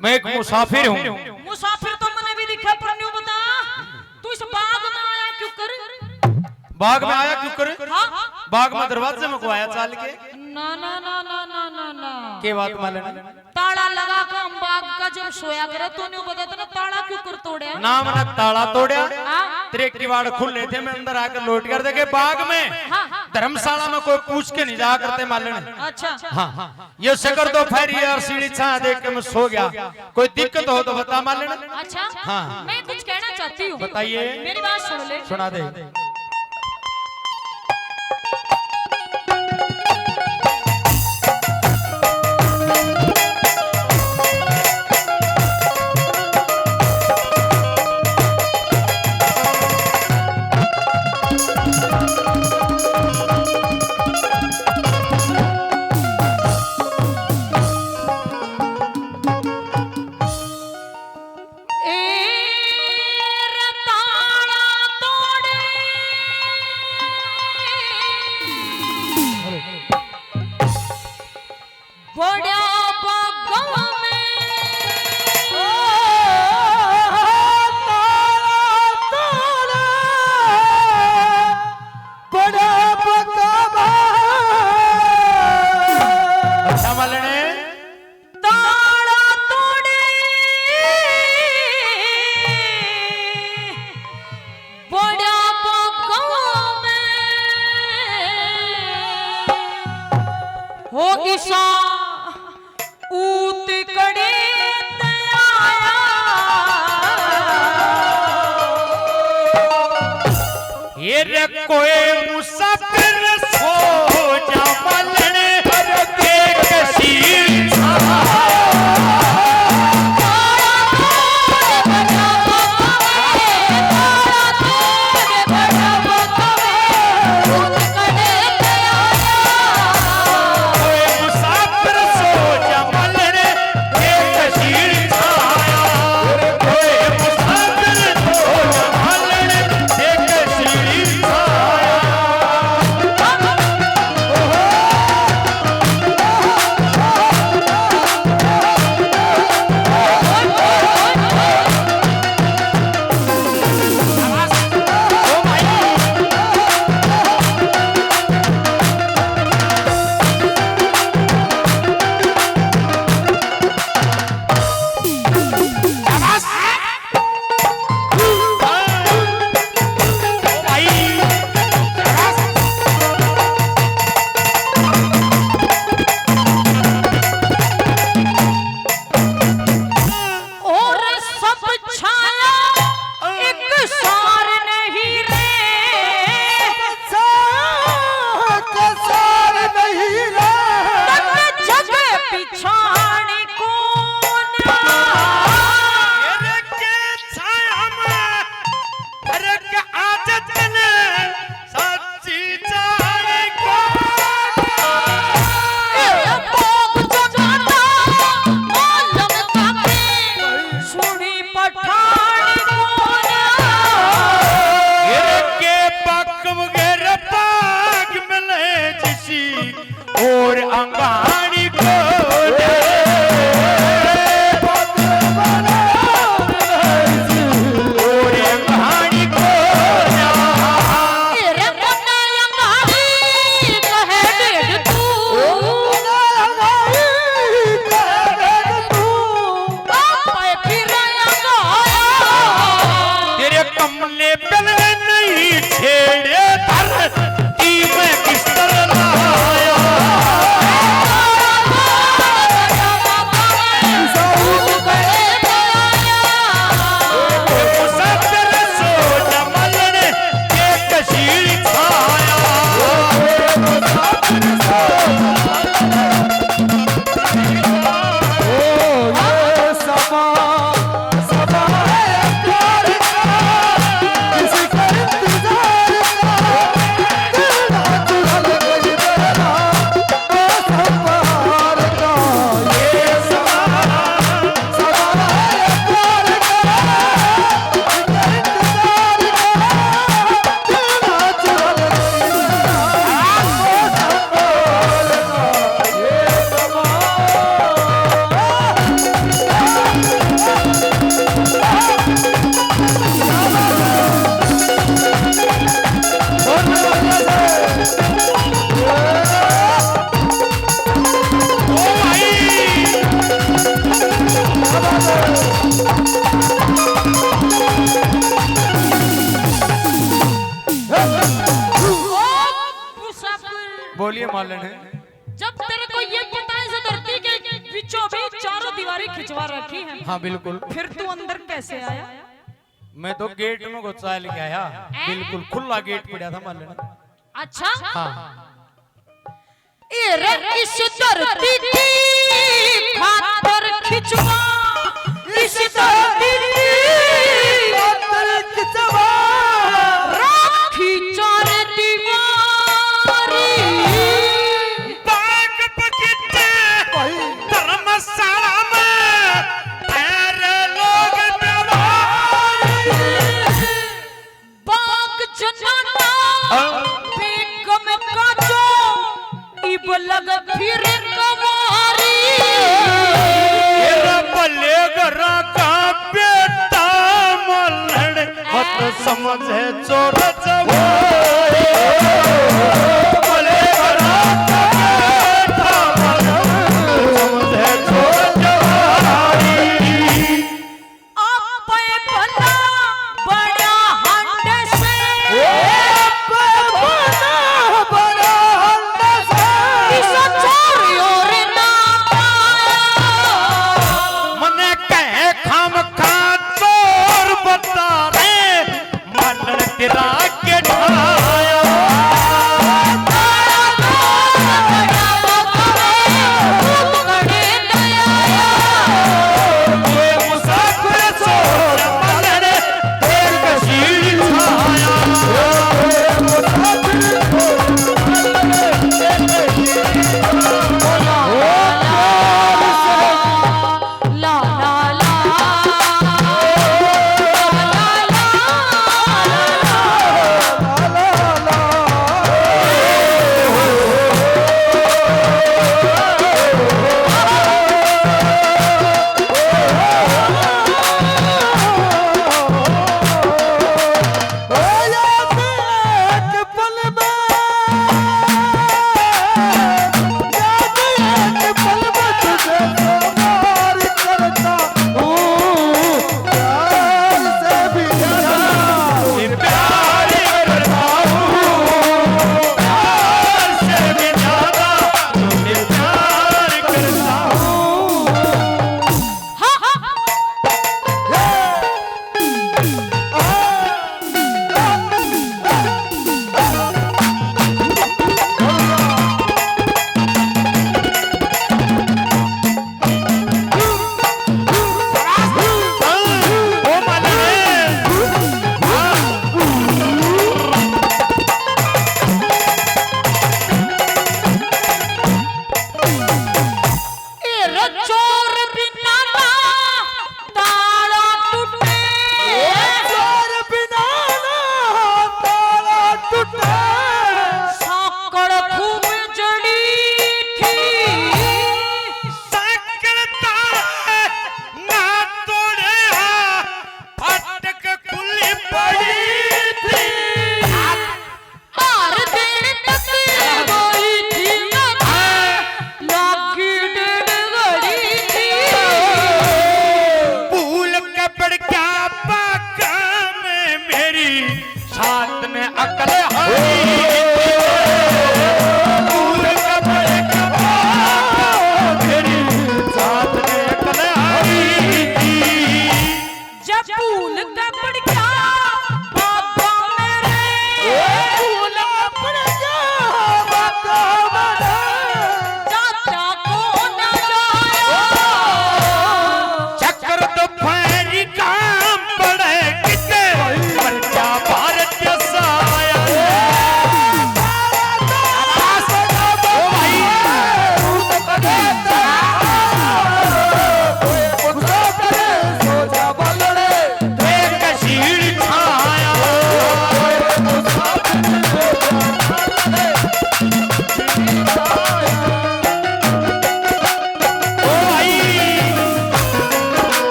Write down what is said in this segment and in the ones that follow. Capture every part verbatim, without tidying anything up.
मैं एक मुसाफिर हूँ। मुसाफिर तो मैंने भी दिखा, पर न्यू बता, तू इस बाग में आया क्यों कर? बाग में आया क्यों कर? हाँ? बाग में दरवाजे में को आया चाल के? ना, ना, ना, ना, ना, ना, ना। के बात मालूम? ताला लगा के हम बाग का जब सोया करे, तो न्यू बता, तने ताला क्यों कर तोड़या? ना, मैंने ताला तोड़या। हाँ? तेरे किवाड़ खुले थे, मैं अंदर आकर लोट कर देखे बाग में। हाँ, हाँ। धर्मशाला में कोई पूछ के नहीं जा करते मालूम। अच्छा। हाँ, हाँ। ये शक्कर दोपहरी और सीढ़ी छाया देख के मैं सो गया। कोई दिक्कत हो तो बता मालूम। अच्छा, हाँ। मैं कुछ कहना चाहती हूँ। बताइए। मेरी बात सुन ले। सुना दे। बड़ा बागों में। ओ, ताला तोड़े, बड़ा बागों में। अच्छा मालने। ताला तोड़े। बड़ा बागों में हो ईसा ऊत कड़े ते आया। ये रे कोई मुसाफिर सो जा मालने, देख सीन छाया। मालन है। जब तेरे को ये पता है, इस धरती के बीचों बीच चारों दीवारें खिंचवा रखी है, हाँ, बिल्कुल। फिर तू अंदर कैसे आया? मैं तो गेट में घुसा लेके आया। हैं? बिल्कुल खुला गेट पड़ा था मालन। अच्छा? हाँ। ए रे, इस धरती की खातर खिंचवा, इस धरती की खातर खिंचवा, राखी चार दीवारी। बाग बगीचे, धर्मशाला में, तेरे लोग व्यवहारी। बाग जनाना, हाँ। बेगम का जो इब लग फिर कवारी। तेरा भले घरा का बेटा मलड़, मत समझे चोर जवारी। भले घरा का बेटा मलड़, समझे चोर जवारी। आपे भला बड़ा हंड से। आपे भला बड़ा हंड से। किसा चोर और ना पाया। मने कहे खाम खा चोर बता रे, मलड़ तेरा के ठाया।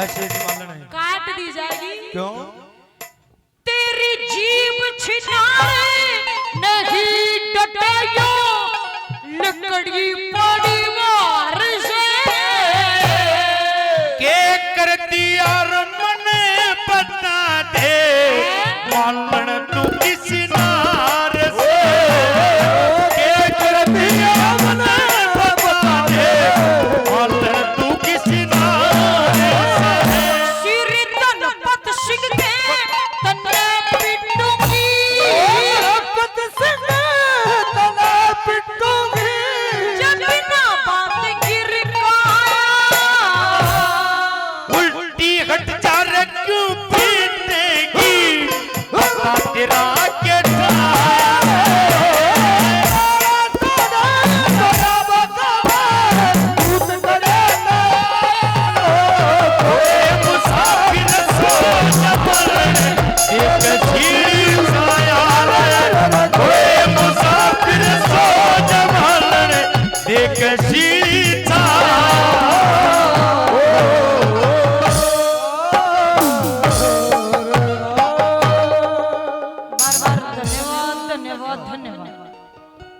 ऐसे नहीं मानना है। काट दी जाएगी। क्यों? तेरी जीभ छिनारे नहीं डटायो, लकड़ी